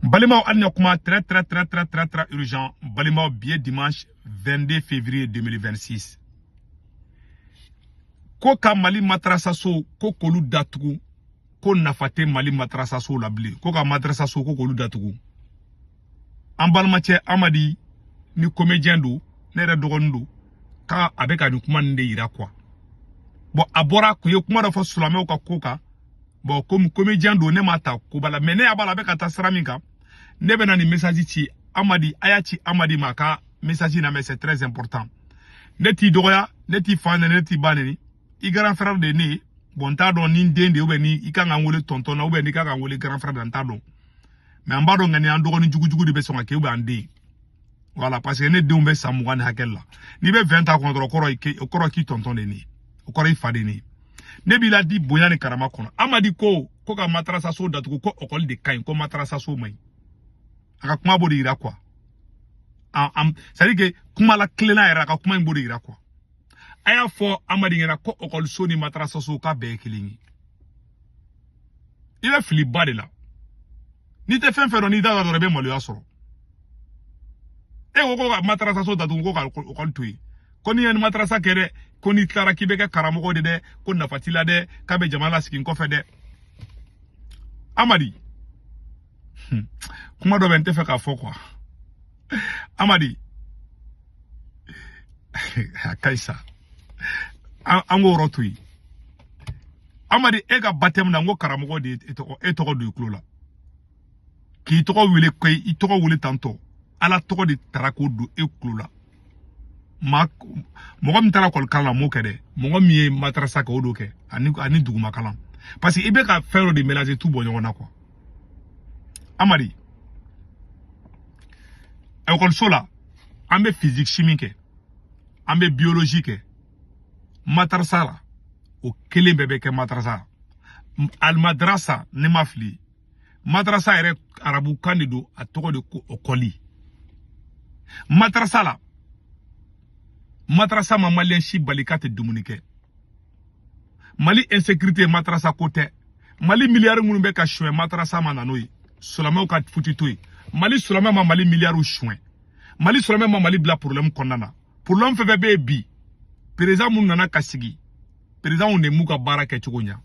Balimaw, hali ni kuma très très très très très très urgent. Balimaw, bi ye dimanche 22 février 2026. Ko ka Mali madrasaso ko k'olu datugu, ko nafa tɛ Mali madrasaso la bilen. Ko ka madrasaso ko k'olu datugu. An balimacɛ Amadi ni comédien don, ne yɛrɛ dɔgɔnin don, k'a a bɛ ka nin kuma nin de yira quoi. Bon, a bɔra kun ye kuma dɔ fɔ silamɛw ka ko kan. Bon, comme comédien don, ne m'a ta koba la, mais ne y'a b'a la a bɛ ka taa sira min kan. Ne bɛna nin message ci Amadi, a y'a ci Amadi ma, a ka message lamɛn, c'est très important. Ne t'i dɔgɔya, ne t'i fa nɛni, ne t'i ba nɛni. I grand frère de ye ne ye. Bon, n t'a dɔn ni n den de ye ou bien ni i kan ka n wele tonton na ou bien n'i kan ka n wele grand frère de, n t'a dɔn. Mais an b'a dɔn ŋani an dɔgɔnin jugujugu de bɛ sɔn ka kɛ ou bien an den. Voilà, parce que ne denw bɛ san 20 ni hakɛ la. N'i bɛ 20 ta kɔnɔ dɔrɔn, o kɔrɔ k'i tonton de ye ne ye. O kɔrɔ i fa de ye ne ye. Ne b'i ladi bonya ni karama kɔnɔ. Amadi ko ko ka madrasaso datugu, ko école de ka ɲi, ko madrasaso man ɲi. A ka kuma b'o de yira quoi. C'est à dire que kuma la tilenna yɛrɛ, a ka kuma in b'o de yira quoi. A y'a fɔ Amadi ɲɛna ko école ni madrasaso k'a bɛɛ ye kelen ye. I bɛ fili ba de la. N'i tɛ fɛn fɛn dɔn, n'i da dɔrɔn, i bɛ maloya sɔrɔ. E ko ko ka madrasaso datugu, ko ka école to yen. Ko n'i ye ni madrasa kɛ dɛ, ko n'i tilara k'i bɛ kɛ karamɔgɔ de dɛ, ko nafa t'i la dɛ, k'a bɛ jama lasigi n kɔfɛ dɛ. Amadi, kuma dɔ bɛ n tɛ fɛ k'a fɔ quoi. Amadi, a ka ɲi sa. An k'o yɔrɔ to yen. Amadi, e ka baptême na, n ko karamɔgɔ de ye e tɔgɔ don i tulo la. K'i tɔgɔ wele, k'i tɔgɔ wele tantɔ. Ala tɔgɔ de taara k'o don e tulo la. Ma mɔgɔ min taara ekɔli kalan na, m'o kɛ dɛ. Mɔgɔ min ye madrasa kɛ, o d'o kɛ ani duguma kalan. Parce que i bɛ ka fɛn dɔ de mélanger tout bɔ ɲɔgɔn na quoi. Amadi, ekɔliso la, an bɛ physique chimie kɛ, an bɛ biologie kɛ. Madrasa la, o kelen bɛɛ bɛ kɛ madrasa. Almadrasa, ne ma fili, madrasa yɛrɛ arabukan de don, a tɔgɔ de ko école. Madrasa la, madrasa ma malien si bali k'a tɛ dumuni kɛ. Mali insécurité, madrasa ko tɛ. Mali miliyari minnu bɛ ka suɲɛ, madrasa ma na n'o ye. Silamɛw ka futi to yen. Mali silamɛ ma Mali miliyariw suɲɛ. Mali silamɛ ma Mali bila problème kɔnɔna na. Problème fɛn fɛn bɛ yen bi, président minnu nana ka sigi, présidentw de m'u ka baara kɛcogo ɲa.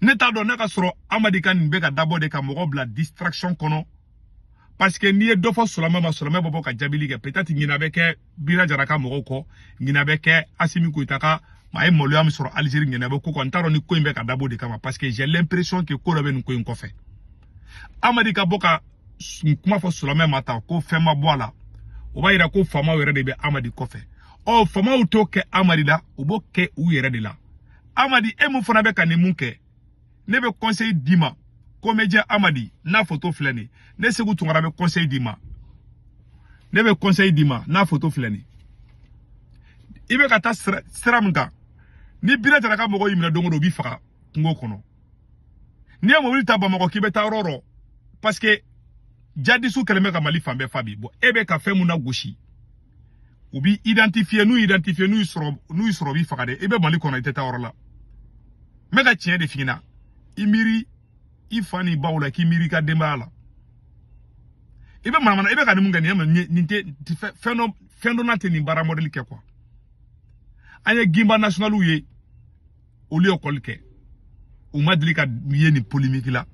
Ne t'a dɔn ne ka sɔrɔ Amadi ka nin bɛ ka dabɔ de ka mɔgɔ bila distraction kɔnɔ. Parce que n'i ye dɔ fɔ silamɛ ma, silamɛ bɛ bɔ ka jaabili kɛ. Peut-être ɲinɛ bɛ kɛ Bira Jara ka mɔgɔw kɔ, ɲinɛ bɛ kɛ Asimi Goyita ka a ye maloya min sɔrɔ Algérie, ɲinɛ bɛ ko kɔ. N t'a dɔn ni ko in bɛ ka dabɔ de kama, parce que j'ai l'impression que ko dɔ bɛ nin ko in kɔfɛ. Amadi ka bɔ ka kuma fɔ silamɛ ma tan ko fɛn ma bɔ a la, o b'a yira ko faamaw yɛrɛ de bɛ Amadi kɔfɛ. Ɔ, faamaw t'o kɛ Amadi la, u b'o kɛ u yɛrɛ de la. Amadi, e mun fana bɛ ka nin mun kɛ, ne bɛ conseil d'i ma. Comédien Amadi n'a photo filɛ nin, ne Segu Tunkara bɛ conseil d'i ma. Ne bɛ conseil d'i ma, n'a photo filɛ nin. I bɛ ka taa sira min kan, ni Bira Jara ka mɔgɔw y'i minɛ don o don, u b'i faga kungo kɔnɔ. N'i ye mobili ta Bamakɔ k'i bɛ taa yɔrɔ o yɔrɔ, parce que jadisiw kɛlen bɛ ka Mali fan bɛɛ fa bi. Bon, e bɛ ka fɛn mun lagosi, u b'i identifier. N'u identifier, n'u y'i sɔrɔ, u b'i faga dɛ. I bɛ Mali kɔnɔ, i tɛ taa yɔrɔ la. N bɛ ka tiɲɛ de f'i ɲɛna. I miiri i fa n'i baw la, k'i miiri i ka denbaya la. I bɛ manamana, i bɛ ka nin mun kɛ nin ye, nin tɛ fɛn dɔ, fɛn dɔ n'a tɛ nin baara modèle kɛ quoi. An ye Gimba nationaliw ye, olu ye école kɛ, u ma deli ka ye nin polémique la.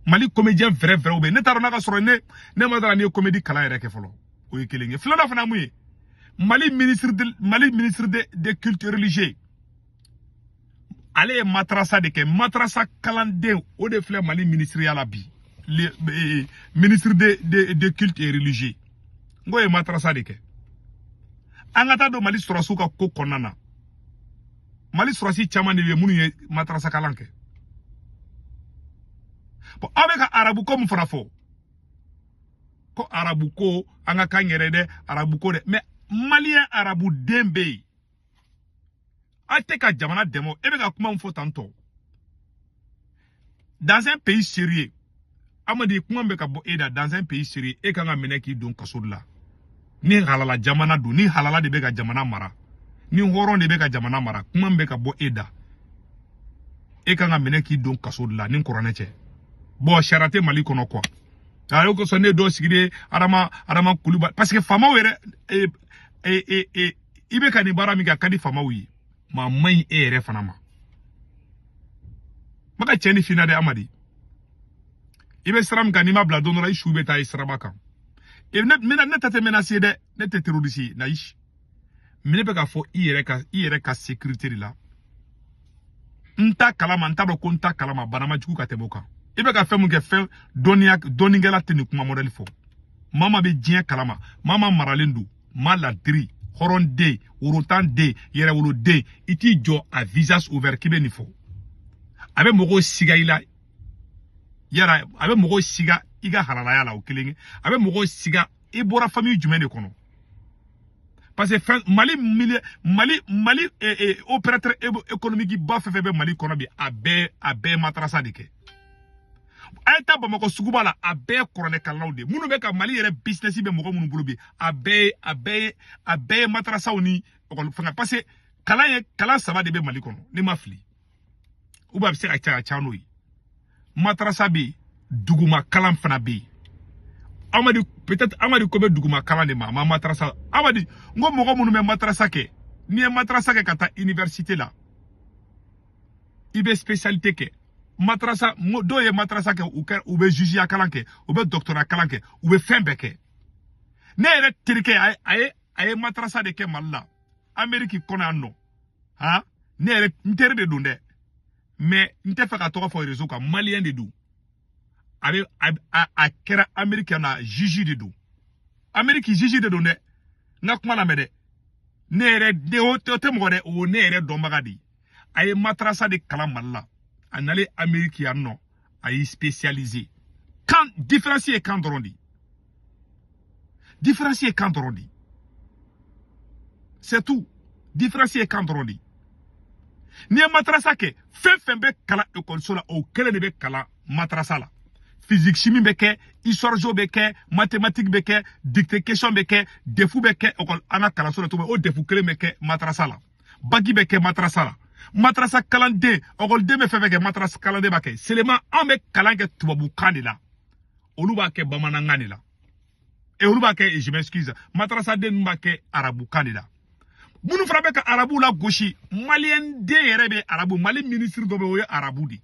Mali comédien vrai vrai bɛ, ne t'a dɔn n'a ka sɔrɔ ne ma dara n'i ye comédie kalan yɛrɛ kɛ fɔlɔ. O ye kelen ye. Filanan fana mun ye? Mali ministre de culte religieux, ale ye madrasa de kɛ, madrasa kalanden, o de filɛ Mali ministriya la bi, le ministre de culte et religieux. N ko ye madrasa de kɛ. An ka taa don Mali sɔrɔsiw ka ko kɔnɔna na. Mali sɔrɔsi caman de bɛ yen minnu ye madrasa kalan kɛ. Bon, aw bɛ ka arabu ko min fana fɔ, ko arabu ko, an ka kan yɛrɛ dɛ, arabu ko dɛ, mais malien arabu den bɛ yen, aw tɛ ka jamana dɛmɛ. E bɛ ka kuma min fɔ tantɔ, dans un pays sérieux, Amadi, kuma min bɛ ka bɔ e da, dans un pays sérieux, e kan ka minɛ k'i don kaso de la. Ni halala jamana don, ni halala de bɛ ka jamana mara, ni hɔrɔn de bɛ ka jamana mara, kuma min bɛ ka bɔ e da, e kan ka minɛ k'i don kaso de la ni kuranɛ cɛ. Bon, sariya tɛ Mali kɔnɔ quoi. A y'o kosɔn ne ye dɔw sigilen Adama Adama Kulubali, parce que faamaw yɛrɛ e e e i bɛ ka nin baara min kɛ, a ka di faamaw ye, maa man ɲi e yɛrɛ fana ma. N bɛ ka cɛ ni finna dɛ. Amadi, i bɛ sira min kan, n'i ma bila, don dɔ la i su bɛ taa i siraba kan. Ne ta tɛ menace ye dɛ, ne tɛ terroriste ye, nayi. Mais ne bɛ k'a fɔ i yɛrɛ ka sécurité de la. N ta kalama, n t'a dɔn ko n ta kalama bana ma jugu ka tɛmɛ o kan. I bɛ ka fɛn mun kɛ, fɛn dɔnniya, dɔnnikɛla tɛ nin kuma modèle fɔ. Maa maa bɛ diɲɛ kalama, maa maa maralen don, maa ladiri, hɔrɔnden, worotan den, yɛrɛwoloden, i t'i jɔ à visage ouvert k'i bɛ nin fɔ. A bɛ mɔgɔw siga i la yala, a bɛ mɔgɔw siga i ka halalaya la. O kelen ye, a bɛ mɔgɔw siga i bɔra famille jumɛn de kɔnɔ, parce que fɛn Mali mili Mali Mali opérateur économique ba fɛn fɛn bɛ Mali kɔnɔ bi, a bɛɛ matarasa de kɛ. A ye taa Bamakɔ suguba la, a bɛɛ ye kuranɛkalannaw de ye. Minnu bɛ ka Mali yɛrɛ business bɛ mɔgɔ minnu bolo bi, a bɛɛ ye matarasaw ni école fɛngɛ, parce que kalan ye kalan saba de bɛ Mali kɔnɔ, ne ma fili, ou bien a bɛ se ka caya ca n'o ye. Matarasa bɛ yen, duguma kalan fana bɛ yen. Amadi, peut-être Amadi ko bɛ duguma kalan de ma, a ma matarasa. Amadi, n ko mɔgɔ minnu bɛ matarasa kɛ, n'i ye matarasa kɛ ka taa université la, i bɛ spécialité kɛ matarasa. Dɔw ye matarasa kɛ, u kɛ, u bɛ jugeya kalan kɛ, u bɛ doctorat kalan kɛ, u bɛ fɛn bɛɛ kɛ. Ne yɛrɛ terikɛ, a ye matarasa de kɛ Mali la, Amérique kɔnɔ yan nɔ. Han, ne yɛrɛ n teri de don dɛ, mais n tɛ fɛ ka tɔgɔ fɔ réseau kan. Malien de don, a bɛ a kɛra Amérique na, juge de don, Amérique juge de don dɛ. N ka kuma lamɛn dɛ. Ne yɛrɛ ne, o tɛ mɔgɔ dɛ, o ne yɛrɛ dɔnbaga de ye. A ye matarasa de kalan Mali la, a nalen Amérique yan nɔ, a y'i spécialisé. Kan différence ye kan dɔrɔn de ye, différence ye kan dɔrɔn de ye, c'est tout. Différence ye kan dɔrɔn de ye. N'i ye matarasa kɛ, fɛn fɛn bɛ kalan ekɔliso la, o kelen de bɛ kalan matarasa la. Physique chimie bɛ kɛ, histoire géo bɛ kɛ, mathématique bɛ kɛ, dictée question bɛ kɛ, DEF bɛ kɛ école an ka kalanso la cogo min, o DEF kelen bɛ kɛ matarasa la, bac bɛ kɛ matarasa la. Matarasa kalanden, ekɔliden bɛ fɛn fɛn kɛ, matarasa kalanden b'a kɛ. Seulement anw bɛ kalan kɛ tubabukan de la, olu b'a kɛ bamanankan de la. Et olu b'a kɛ, je m'excuse, matarasaden ninnu b'a kɛ arabukan de la. Minnu fana bɛ ka arabu la gosi, malien den yɛrɛ bɛ arabu. Mali minisiri dɔ bɛ yen, o ye arabu de.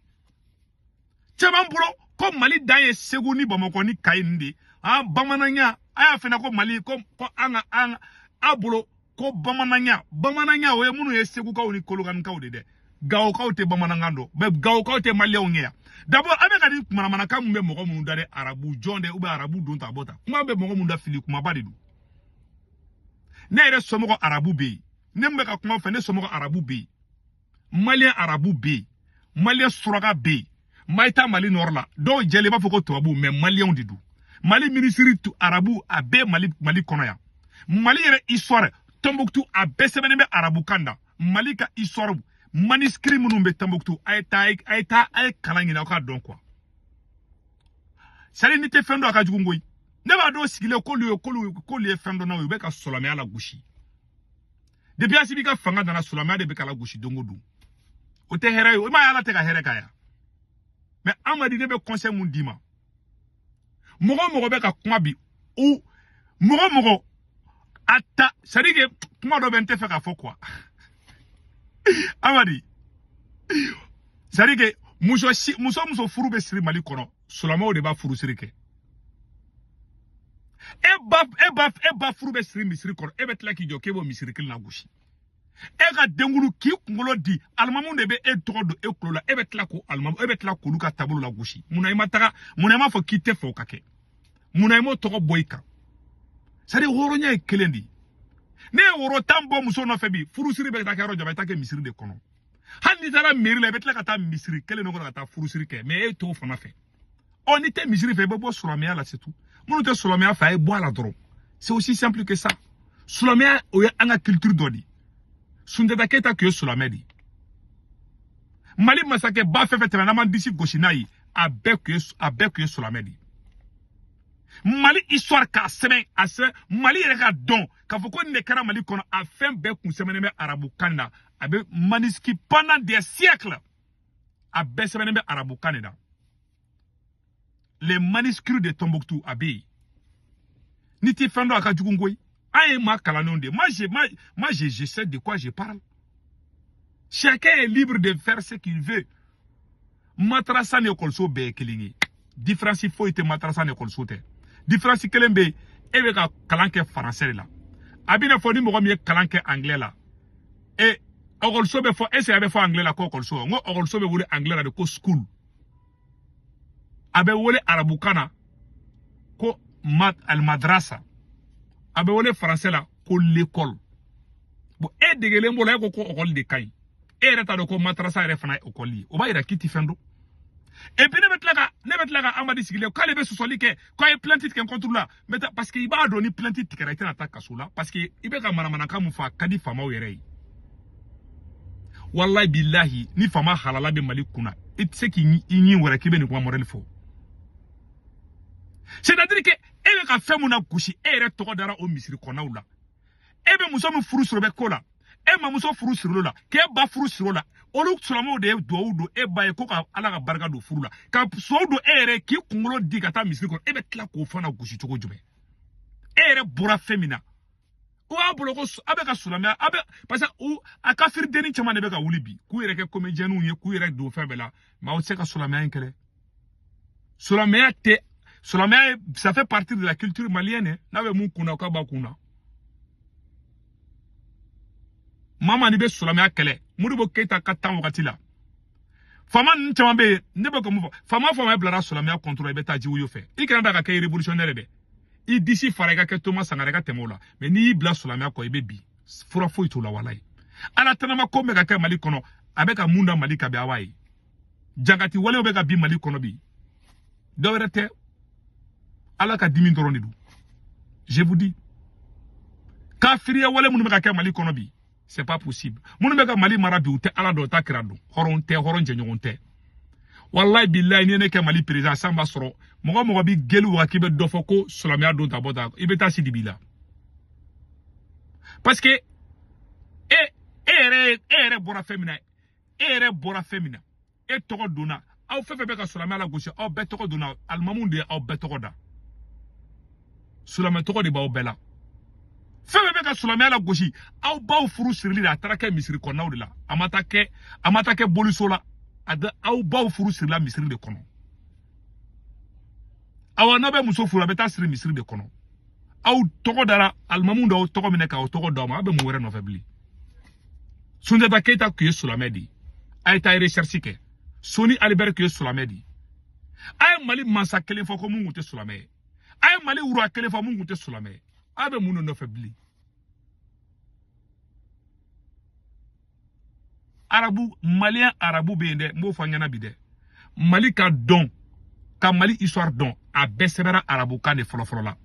Caman bolo ko Mali dan ye Segu ni Bamakɔ ni Kayi ninnu de ye. An bamananya, a y'a fɛnɛ ko Mali ko an ka an a bolo ko bamananya, bamananya o ye minnu ye Segukaw ni Kolokanikaw de dɛ. Gawokaw tɛ bamanankan dɔn, mɛ Gawokaw tɛ maliyɛnw ye yan. D'abord, an bɛ ka nin manamanakan mun bɛ mɔgɔ minnu da dɛ, arabu jɔn dɛ, ou bien arabu don ta bɔ ta kuma bɛ mɔgɔ minnu da, fili kumaba de don. Ne yɛrɛ somɔgɔ arabu bɛ yen, ne min bɛ ka kuma fɛ, ne somɔgɔ arabu bɛ yen, malien arabu bɛ yen, malien suraka bɛ yen. Mayita, Mali nord la, dɔw jɛlen i b'a fɔ ko tubabu, mɛ maliyɛnw de don. Mali minisiri arabu, a bɛɛ Mali kɔnɔ yan. Mali yɛrɛ histoire, Tombouctou, a bɛɛ sɛbɛnnen bɛ arabukan na. Mali ka histoire manuscrit minnu bɛ Tombouctou, a ye taa, a ye taa, a ye kalan ɲini, aw k'a dɔn quoi. C'est n'i tɛ fɛn dɔn, a ka jugu koyi. Ne b'a dɔn sigilen k'olu ye fɛn dɔnnaw ye, u bɛ ka silamɛya la gosi. Depuis Asibi ka fanga nana, silamɛya de bɛ ka lagosi don o don. O tɛ hɛrɛ ye, o ma ye, Ala tɛ ka hɛrɛ k'a ya. Mais Amadi, ne bɛ conseil mun d'i ma? Mɔgɔ o mɔgɔ bɛ ka kuma bi, o mɔgɔ o mɔgɔ a ta, c'est à dire que kuma dɔ bɛ n tɛ fɛ k'a fɔ quoi. Amadi, c'est à dire que muso si, muso muso furu bɛ siri Mali kɔnɔ, silamɛw de b'a furu siri kɛ. E ba furu bɛ siri misiri kɔnɔ, e bɛ tila k'i jɔ k'e b'o misiri kelen na gosi. E ka denkulu k'i kunkolo di alimamu de bɛ e tɔgɔ don e kulo la, e bɛ tila k'o alimamu, e bɛ tila k'olu ka taabolo la gosi. Munna i ma taga? Munna i m'a fɔ k'i tɛ fɛ o ka kɛ? Munna i m'o tɔgɔ bɔ i kan? C'est à dire hɔrɔnya ye kelen de ye. Ne ye woro 10 bɔ muso nɔfɛ bi, furusiri bɛ taa kɛ yɔrɔ jumɛn? I bɛ taa kɛ misiri de kɔnɔ. Hali n'i taara mairie la, i bɛ tila ka taa misiri kelen de kɔnɔ ka taa furusiri kɛ, mais e t'o fana fɛ. Ɔ, n'i tɛ misiri fɛ, i bɛ bɔ silamɛya la, c'est tout. Minnu tɛ silamɛya fɛ, a ye bɔ a la dɔrɔn. C'est aussi simple que ça. Silamɛya, o ye an ka culture dɔ de ye. Sunjata Keyita tun ye silamɛ de ye. Mali masakɛ ba fɛn fɛn tɛmɛna, n'an m'an disi gosi n'a ye, a bɛɛ tun ye silamɛ de ye. Mali histoire k'a sɛbɛn, a sɛbɛn Mali yɛrɛ ka dɔn k'a fɔ ko nin de kɛra Mali kɔnɔ, a fɛn bɛɛ kun sɛbɛnnen bɛ arabukan na. A bɛ manuscrit pendant des siècles, a bɛɛ sɛbɛnnen bɛ arabukan de la. Les manuscrits de Tombouctou a bɛ yen. N'i tɛ fɛn dɔn a ka jugu koyi. An ye maa kalannenw de ye. Moi, je sais de quoi je parle. Chacun est libre de faire ce qu'il veut. Madrasa ni ekɔliso bɛɛ ye kelen ye. Différence foyi tɛ madrasa ni ekɔliso tɛ. Différence kelen bɛ yen, e bɛ ka kalan kɛ français de la. A b'i n'a fɔ ni mɔgɔ min ye kalan kɛ anglais la. E ekɔliso bɛ fɔ, est ce que a bɛ fɔ anglais la ko ekɔliso wa? N ko ekɔliso bɛ wele anglais la de ko school. A bɛ wele arabukan na ko al madrasa. A bɛ wele français la ko l'école. Bon, e degelen b'o la, e ko ko ekɔli de ka ɲi. E yɛrɛ t'a dɔn ko madrasa yɛrɛ fana ye ekɔli ye. O b'a yira k'i ti fɛn dɔn. Et puis ne bɛ tila ka Amadi sigilen k'ale bɛ sɔsɔli kɛ k'a ye plainte tigɛ contre la. N bɛ taa parce que i b'a dɔn ni plainte tigɛra i tɛna taa kaso la parce que i bɛ ka manamanakan mun fɔ a ka di faamaw yɛrɛ ye. Walayi bilahi, ni faama halala bɛ Mali kunna, i tɛ se k'i ɲin wɛrɛ k'i bɛ nin kuma modèle fɔ. C'est à dire que e bɛ ka fɛn mun na gosi, e yɛrɛ tɔgɔ dara o misiri kɔnɔnaw la. E bɛ muso min furu siri o bɛ ko la, e mamuso furu siri o la, k'e ba furu siri o la, olu silamɛw de ye duwawu don e ba ye ko ka Ala ka barika don furu la, ka duwawu don e yɛrɛ k'i kunkolo di ka taa misiri kɔnɔ. E bɛ tila k'o fana gosi cogo jumɛn? E yɛrɛ bɔra fɛn min na, o b'a bolo ko a bɛ ka silamɛya a bɛ parce que u a kafiridenni caman de bɛ ka wuli bi k'u yɛrɛ kɛ comédienw ye, k'u yɛrɛ don fɛn bɛɛ la, mais aw tɛ se ka silamɛya in kɛlɛ. Silamɛya tɛ, silamɛya, ça fait partie de la culture malienne. N'a bɛ mun kunna, o ka b'a kunna. Mama, n'i bɛ silamɛya kɛlɛ, Modibo Keyita ka tan wagati la, faama ninnu caman bɛ yen. Ne bɛ ka mun fɔ? Faama faama bilara silamɛya contre, i bɛ taa jiwoyo fɛ. I kana da ka kɛ révolutionnaire dɛ, i disi fara i ka kɛ Thomas Sankara, i ka tɛmɛ o la. Mais n'i y'i bila silamɛya kɔ, i bɛ bin. Fura foyi t'o la. Walayi, Ala tanama ko bɛ ka kɛ Mali kɔnɔ, a bɛ ka mun da Mali kan bi, a b'a ye jangati walew bɛ ka bin Mali kɔnɔ bi. Dɔwɛrɛ tɛ, Ala ka dimi dɔrɔn de don. Je vous dis, kafiriya wale minnu bɛ ka kɛ Mali kɔnɔ bi, c'est pas possible. Minnu bɛ ka Mali mara bi, u tɛ Ala dɔn, u t'a kira dɔn. Hɔrɔn tɛ, hɔrɔn jɛɲɔgɔn tɛ. Walayi bilayi, n'i ye ne kɛ Mali président, san b'a sɔrɔ mɔgɔ mɔgɔ b'i geli wa k'i bɛ dɔ fɔ ko silamɛya don ta bɔ ta, i bɛ taa si dibi la. Parce que e yɛrɛ bɔra fɛn min na, e yɛrɛ bɔra fɛn min na, e tɔgɔ donna. Aw fɛn fɛn bɛ ka silamɛya lagosi, aw bɛɛ tɔgɔ donna. Alimamuw de ye aw bɛɛ tɔgɔ da, silamɛ tɔgɔ de b'aw bɛɛ la. Fɛn fɛn bɛ ka silamɛya lagosi, aw baw furu sirili la, a taara kɛ misiri kɔnɔnaw de la. A ma taa kɛ boliso la. A da aw baw furu sirila misiri de kɔnɔ. Awa, n'aw bɛ muso furu, a bɛ taa siri misiri de kɔnɔ. Aw tɔgɔ dara, alimamu d'aw tɔgɔ minɛ k'aw tɔgɔ d'aw ma. Aw bɛ mun wɛrɛ nɔfɛ bilen? Sunjata Keyita tun ye silamɛ de ye. A ye taa recherche kɛ. Soni Alibɛri tun ye silamɛ de ye. A ye Mali mansa kelen fɔ ko mun tun tɛ silamɛ ye. A ye Mali wura kelen fɔ mun tun tɛ silamɛ ye. A bɛ mun de nɔfɛ bilen? Arabu, malien arabu bɛ yen dɛ, n b'o fɔ an ɲɛna bi dɛ. Mali ka dɔn, ka Mali histoire dɔn, a bɛɛ sɛbɛnna arabukan de fɔlɔ-fɔlɔ la.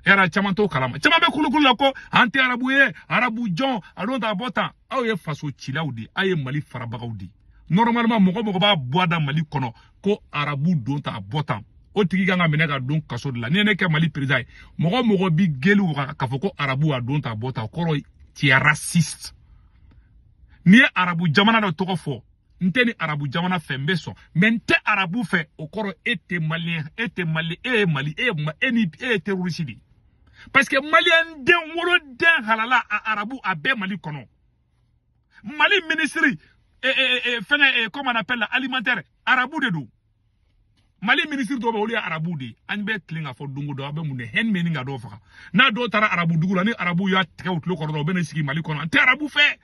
Yàrá caman t'o kalama, caman bɛ kulukulu la ko an tɛ arabu ye, arabu jɔn a don ta bɔ tan. Aw ye faso cilaw de ye, aw ye Mali farabagaw de ye. Normalement, mɔgɔ mɔgɔ b'a bɔ a da Mali kɔnɔ ko arabu don ta bɔ tan, o tigi kan ka minɛ ka don kaso de la. Ni ye ne kɛ Mali président ye, mɔgɔ mɔgɔ bi geli k'a fɔ ko arabu a don ta bɔ tan, o kɔrɔ tu es raciste. N'i ye arabu jamana dɔ tɔgɔ fɔ, n tɛ ni arabu jamana fɛ, n bɛ sɔn, mais n tɛ arabu fɛ, o kɔrɔ e tɛ malien, e tɛ mali, e ye Mali, e ye e ni e ye terroriste de ye. Parce que malien den woloden halala a arabu a bɛɛ Mali kɔnɔ. Mali ministre fɛngɛ, comment on appelle la, alimentaire, arabu de don. Mali ministre dɔw bɛ, olu ye arabu de ye. An bɛ tilen k'a fɔ don o don, aw bɛ mun de hɛn bɛ nin ka dɔw faga. N'a dɔw taara arabu dugu la, ni arabu y'a tigɛ u tulo kɔrɔ dɔrɔn, u bɛ na sigi Mali kɔnɔ. An tɛ arabu fɛ.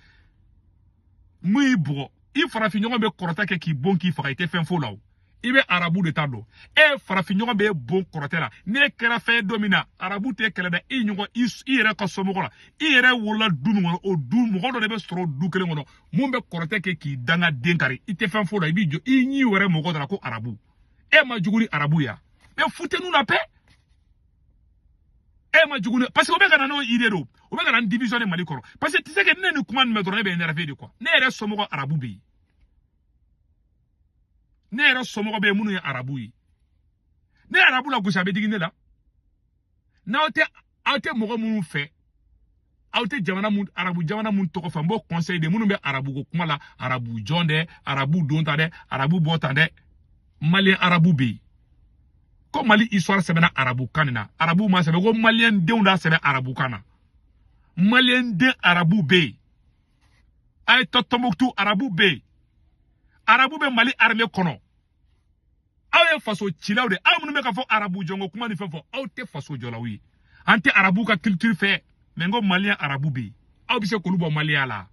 Mun y'i bugɔ? I farafin ɲɔgɔn bɛ kɔrɔtɛ kɛ k'i bon k'i faga, i tɛ fɛn f'o la o. I bɛ arabu de ta dɔn. E farafin ɲɔgɔn bɛ bon kɔrɔtɛ la. N'e kɛra fɛn ye don min na, arabu tɛ kɛlɛ dɛ. I ɲɔgɔn, i yɛrɛ ka somɔgɔ la, i yɛrɛ wolola du min kɔnɔ, o du mɔgɔ dɔ de bɛ sɔrɔ o du kelen kɔnɔ mun bɛ kɔrɔtɛ kɛ k'i danga den kari, i tɛ fɛn f'o la. I b'i jɔ i ɲi wɛrɛ mɔgɔ dɔ la ko arabu. E ma jugu ni arabu ya? Mais foutez-nous la paix. E ma jugu ni, parce que o bɛ ka na n'o idée don, o bɛ ka na ni division de Mali kɔnɔ. Parce que tu sais que ne ni kuma nin mɛn dɔrɔn, ne bɛ énervé de quoi. Ne yɛrɛ somɔgɔ arabu bɛ yen, ne yɛrɛ somɔgɔ bɛ yen minnu ye arabu ye. Ne ye arabu la gosi, a bɛ digi ne la. N'aw tɛ, aw tɛ mɔgɔ minnu fɛ, aw tɛ jamana mun, arabu jamana mun tɔgɔ fɛ, n b'o conseil de minnu bɛ arabu ko kuma la, arabu jɔn dɛ, arabu don ta dɛ, arabu bɔ tan dɛ. Malien arabu bɛ yen. Ko Mali histoire sɛbɛnna arabu kan de na. Arabu ma sɛbɛn ko maliyɛn denw d'a sɛbɛn arabu kan na. Maliyɛn den arabu bɛ yen. A ye taa Tɔnbukutu, arabu bɛ yen. Arabu bɛ Mali armée kɔnɔ. Aw ye faso cilaw de. Aw minnu bɛ ka fɔ arabu jɔnko kuma ni fɛn fɔ, aw tɛ faso jɔlaw ye. An tɛ arabu ka culture fɛ, mais n ko maliyɛn arabu bɛ yen. Aw bɛ se k'olu bɔ maliyɛn la.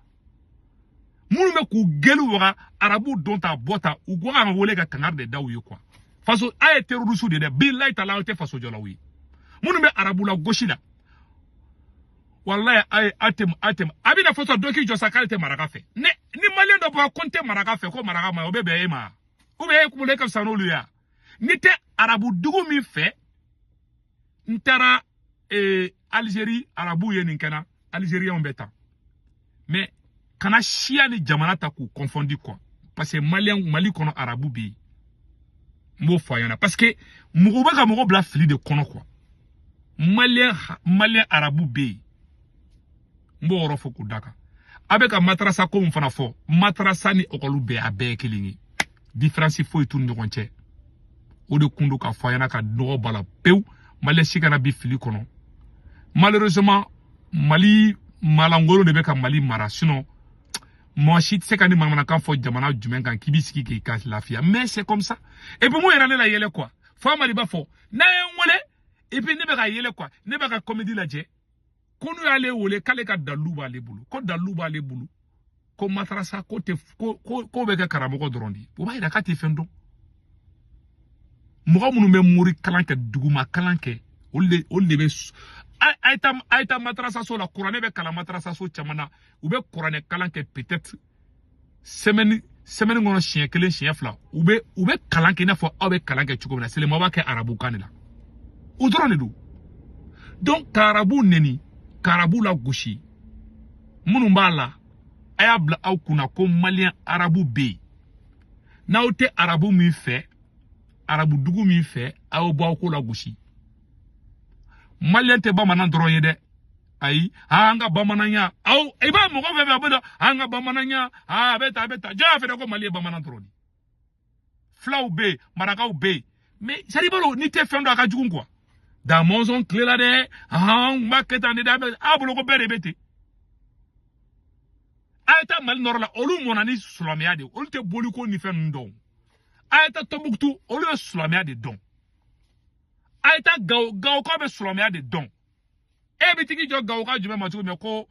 Minnu bɛ k'u gɛli waga arabu don ta bɔ ta, u ko k'an wele ka kangari de da u ye quoi. Faso aw ye terroriste de dɛ, bilayi tala, aw tɛ faso jɔlaw ye. Minnu bɛ arabu la gosi la, walayi a ye a tɛ a tɛ a bɛna fɔ sisan dɔ k'i jɔ sa k'ale tɛ maraka fɛ. Ne ni maliyɛn dɔ bɔra ko n tɛ maraka fɛ, ko maraka ma, o bɛ bɛn e ma, ou bien e kunkolo e ka fisa n'olu ye wa? N'i tɛ arabu dugu min fɛ, n taara Algérie, arabu ye nin kɛ n na, Algériens bɛ tan. Mais kana siya ni jamana ta k'u confondi quoi, parce que maliyɛn Mali kɔnɔ arabu bɛ yen. N b'o fɔ a ɲɛna parce que mɔgɔw bɛ ka mɔgɔ bila fili de kɔnɔ quoi. Maliyɛn arabu bɛ yen. N b'o yɔrɔ fɔ k'o da kan. A bɛ ka matarasa ko min fana fɔ, matarasa ni ɔkɔlu bɛɛ, a bɛɛ ye kelen ye, différence foyi t'u ni ɲɔgɔn cɛ. O de kun don k'a fɔ a ɲɛna ka nɔgɔ b'a la pewu. Maliyɛn si kana bi fili kɔnɔ. Malheureusement, Mali malangolo de bɛ ka Mali mara, sinon mɔgɔ si tɛ se ka ni manamanakan fɔ jamana jumɛn kan k'i b'i sigi k'i ka lafiya. Mais c'est comme ça. Et puis mun yɛrɛ ne la yɛlɛ quoi, fo Amadi b'a fɔ n'a ye n wele, et puis ne bɛ ka yɛlɛ quoi, ne bɛ ka comédie lajɛ ko n'u y'ale wele k'ale ka dalilu b'ale bolo, ko dalilu b'ale bolo, ko matarasa ko tɛ ko ko ko bɛ kɛ karamɔgɔ dɔrɔn de ye. O b'a yira k'a tɛ fɛn dɔn. Mɔgɔ minnu bɛ mori kalan kɛ, duguma kalan kɛ, olu de bɛ a ye taa matarasaso la. Kuranɛ bɛ kalan matarasaso caman na. U bɛ kuranɛ kalan kɛ peut-être semaine kɔnɔ siɲɛ kelen, siɲɛ fila. U bɛ kalan kɛ i n'a fɔ aw bɛ kalan kɛ cogo min na. Seulement b'a kɛ arabukan de la, o dɔrɔn de don. Donc ka arabu neni, ka arabu la gosi, minnu b'a la, a y'a bila aw kunna ko maliyɛn arabu bɛ yen. N'aw tɛ arabu min fɛ, arabu dugu min fɛ, aw bɔ aw ko la gosi. Maliyɛn tɛ bamanan dɔrɔn ye dɛ. Ayi, an ka bamananya, aw i b'a mɔgɔ fɛn fɛn a bɛ na an ka bamananya, a bɛ tan, a bɛ tan. Jɔn y'a fɛ ko Mali ye bamanan dɔrɔn de? Filaw bɛ yen, marakaw bɛ yen. Mais c'est à dire n'i tɛ fɛn dɔn, a ka jugu quoi. Da mɔnzɔn tile la dɛ, an kun b'a kɛ tan de dɛ. A bolo ko bɛɛ de bɛ ten. A ye taa Mali nɔrɔ la, olu mɔnna ni silamɛya de ye, olu tɛ boliko ni fɛn ninnu dɔn. A ye taa Tɔnbukutu, olu ye silamɛya de dɔn. A ye taa Gawo, Gawokaw bɛ silamɛya de dɔn. E bɛ tigi jɔ Gawoka jumɛn ma cogo min ko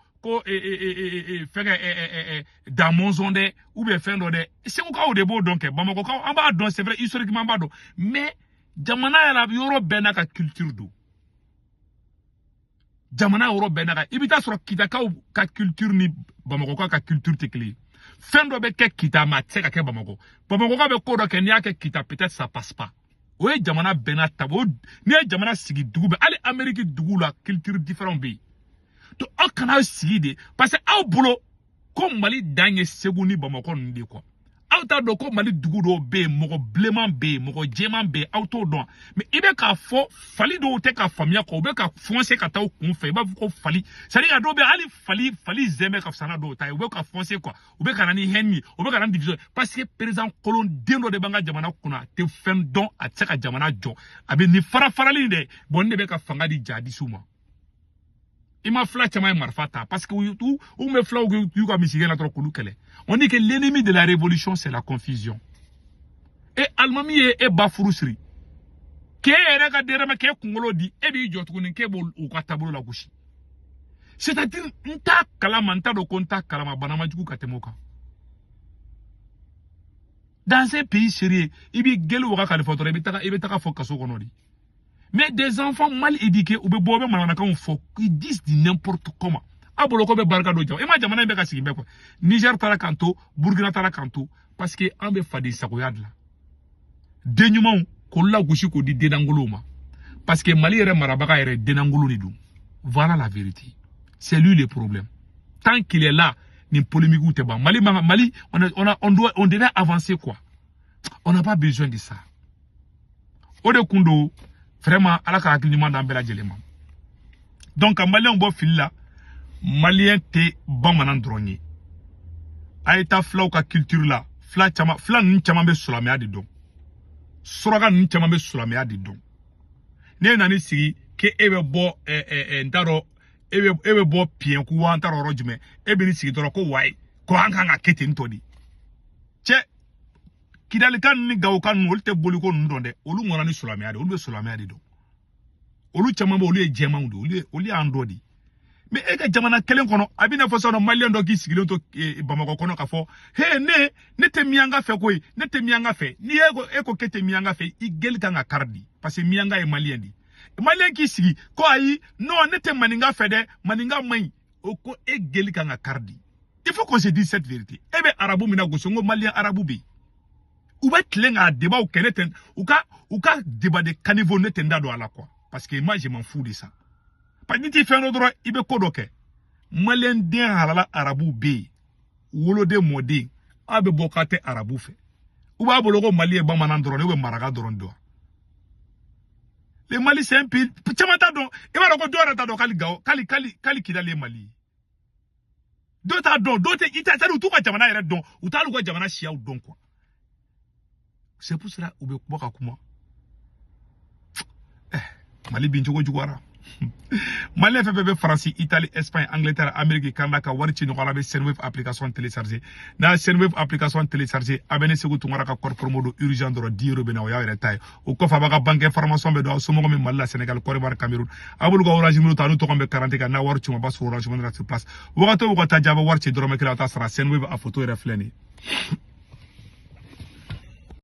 fɛnkɛ da mɔnzɔn dɛ, ou bien fɛn dɔ dɛ? Segukaw de b'o dɔn kɛ, Bamakɔkaw an b'a dɔn, c'est vrai, historiquement an b'a dɔn. Mais jamana yɛrɛ yɔrɔ bɛɛ n'a ka culture don. Jamana yɔrɔ bɛɛ n'a ka, i bɛ taa sɔrɔ Kitakaw ka culture ni Bamakɔkaw ka culture tɛ kelen ye. Fɛn dɔ bɛ kɛ Kita, mais a tɛ se ka kɛ Bamakɔ. Bamakɔkaw bɛ ko dɔ kɛ, n'i y'a kɛ Kita, peut-être ça passe pas. O ye jamana bɛɛ n'a ta. O n'i ye jamana sigi dugu bɛɛ, hali Amérique dugu la, culture différent bɛ yen. Donc aw kana sigi de parce que aw bolo ko Mali dan ye Segu ni Bamakɔ ninnu de ye quoi. Aw t'a dɔn ko Mali dugu dɔw bɛ yen, mɔgɔ bilenman bɛ yen, mɔgɔ jɛman bɛ yen, aw t'o dɔn. Mais i bɛ k'a fɔ fali dɔw tɛ ka faamuya quoi, u bɛ ka foncer ka taa u kun fɛ. I b'a fɔ ko fali, c'est à dire a dɔw bɛ yen, hali fali zɛmɛ ka fisa n'a dɔw ta ye. U bɛ ka foncer quoi, u bɛ ka na ni haine ye, u bɛ ka na ni division, parce que président kolon den dɔ de b'an ka jamana kunna, a tɛ fɛn dɔn, a tɛ se ka jamana jɔ. A bɛ nin fara farali in dɛ. Bon, nin de bɛ ka fanga di jihadisiw ma. I ma fila caman ye marifa ta parce que u bɛ filaw y'u ka misigɛn na dɔrɔn k'olu kɛlɛ. On dit que l'ennemi de la révolution, c'est la confusion. E alimami ye e ba furu siri k'e yɛrɛ ka dɛrɛmɛ k'e kunkolo di, e b'i jɔ tuguni k'e b'o u ka taabolo la gosi. C'est à dire n t'a kalama, n t'a dɔn ko n t'a kalama, bana ma jugu ka tɛmɛ o kan. Dans un pays sérieux, i b'i gɛlɛ waga kalifa dɔrɔn, i bɛ taga fɔ kaso kɔnɔ de. Mais des enfants mal éduqués, u bɛ bɔ, u bɛ manamanakanw fɔ, ils disent du n'importe comment. A bolo ko bɛ barika don jamana, i ma jamana in bɛ ka sigi bɛɛ kɔ. Niger taara k'an to, Burkina taara k'an to, parce que an bɛ faden sagoya de la. Den ɲumanw k'olu lagosi k'o di dennankolow ma, parce que Mali yɛrɛ marabaga yɛrɛ dennankolo de don. Voilà la vérité, c'est lui le problème. Tant qu'il est là, ni polémique tɛ ban. Mali Mali, on a on doit on devait avancer quoi, on n'a pas besoin de ça. O de kun don. Vraiment, Ala ka hakili ɲuman d'an bɛɛ lajɛlen ma. Donc ka maliyɛnw bɔ fili la, maliyɛn tɛ bamanan dɔrɔn ye. A ye taa filaw ka culture la. Fila caman, fila ninnu caman bɛ silamɛya de dɔn, suraka ninnu caman bɛ silamɛya de dɔn. Ne nana sigi k'e bɛ bɔ n t'a dɔn e bɛ bɔ Piɲɛku wa, n t'a dɔn yɔrɔ jumɛn, e bɛ n'i sigi dɔrɔn ko wayi, ko an kan ka kɛ ten tɔ de. Cɛ, Kidalika ninnu ni Gawoka ninnu, olu tɛ boliko ninnu dɔn dɛ. Olu mɔnna ni silamɛya de, olu bɛ silamɛya de dɔn. Olu caman bɛ, olu ye jɛmanw de, olu y'an dɔ de. Mais e ka jamana kelen kɔnɔ, a bɛ n'a fɔ sisan maliyɛn dɔ k'i sigilen to Bamakɔ kɔnɔ k'a fɔ he, ne tɛ miyanka fɛ koyi, ne tɛ miyanka fɛ. Ni e ko k'e tɛ miyanka fɛ, i geli kan ka kari di, parce que miyanka ye maliyɛn de. Maliyɛn k'i sigi ko ayi, non, ne tɛ maninka fɛ dɛ, maninka man ɲi, o ko e geli kan ka kari di. Il faut qu'on se dise cette vérité. E bɛ arabu min na gosi, n ko maliyɛn arabu bɛ yen, u bɛ tilen k'a débat kɛ. Ne tɛ u ka débat de caniveau, ne tɛ n da don a la quoi, parce que moi je m'en fous de ça. Parce que ni t'i fɛn dɔ dɔrɔn, i bɛ ko dɔ kɛ. Maliyɛn den halala arabu bɛ yen, woloden mɔden, aw bɛ bɔ k'a tɛ arabu fɛ. U b'a bolo ko Mali ye bamanan dɔrɔn, ne bɛ maraka dɔrɔn dɔn. Le Mali, c'est un pays, caman t'a dɔn. I b'a dɔn ko dɔw yɛrɛ t'a dɔn k'ali Gawo, k'ali Kidali ye Mali ye. Dɔw t'a dɔn, dɔw tɛ i t'a, c'est à dire u t'u ka jamana yɛrɛ dɔn, u t'hali u ka jamana siyaw dɔn quoi. C'est pour cela u bɛ bɔ ka kuma. Mali bin cogo juguyara. Maliyɛn fɛn fɛn bɛ Faransi, Italie, Espagne, Angleterre, Amérique, Canada, ka wari ci ɲɔgɔn la, a bɛ Sendwave application télécharger. N'a ye Sendwave application télécharger, a bɛ ne Segu Tunkara ka code promo don urgent dɔrɔn, 10 euros bɛ na, o y'aw yɛrɛ ta ye. O kɔfɛ, a b'a ka banque information bɛ don aw somɔgɔ min Mali la, Sénégal, Côte d'Ivoire, Cameroun, a b'olu ka Orange Money ta, n'u tɔgɔ bɛ carte kan, n'a wari ci ma, a b'a sɔrɔ Orange Money la sur place. Wagati o wagati, a bɛ wari ci dɔrɔmɛ kelen, a t'a sara. Sendwave a photo yɛrɛ filɛ nin ye.